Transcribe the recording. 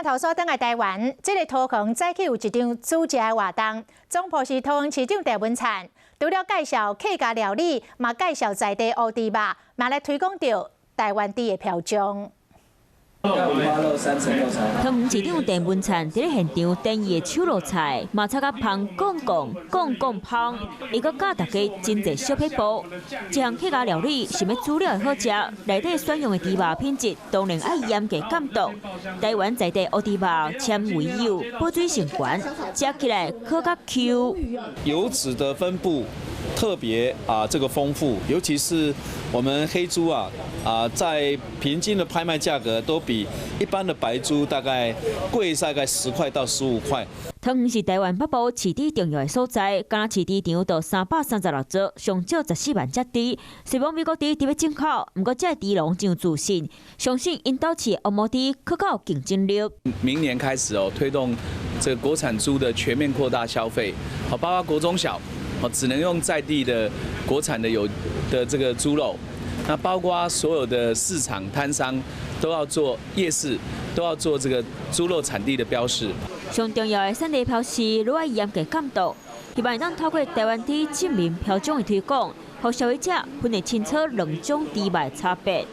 鏡頭煞轉來台灣，這个桃園早起有一場煮食的活動，總鋪是桃園市長鄭文燦，除了介紹客家料理，嘛介紹在地烏豬肉，嘛來推廣著台灣豬的標章。桃園市長鄭文燦佇咧現場展伊的手路菜，嘛炒甲芳講講講講芳，伊閣教大家真濟小撇步。這項客家料理想欲煮了會好食，內底選用的豬肉品質當然愛嚴格監督。台灣在地烏豬肉纖維幼，保水性懸，食起來閣較 Q。油脂的分布特別啊，這個豐富，尤其是我們黑豬啊，在平均的拍賣價格都比一般的白豬大概貴大概10塊到15塊。桃園是台灣北部飼豬重要的所在，干焦飼豬場就336座，上少14萬隻豬。雖罔美國豬佇欲進口，毋過這个豬農真有自信，相信𪜶兜飼的烏毛豬閣較有競爭力。明年開始哦，推動這個國產豬的全面擴大消費，好，包括國中小，哦，只能用在地的國產的有的這個豬肉，那包括所有的市場攤商都要做夜市，都要做這個豬肉產地的標示。上重要的產地標示，愈愛嚴格監督，希望會當透過台灣豬證明標章的推廣，予消費者分得清楚兩種豬肉的差別。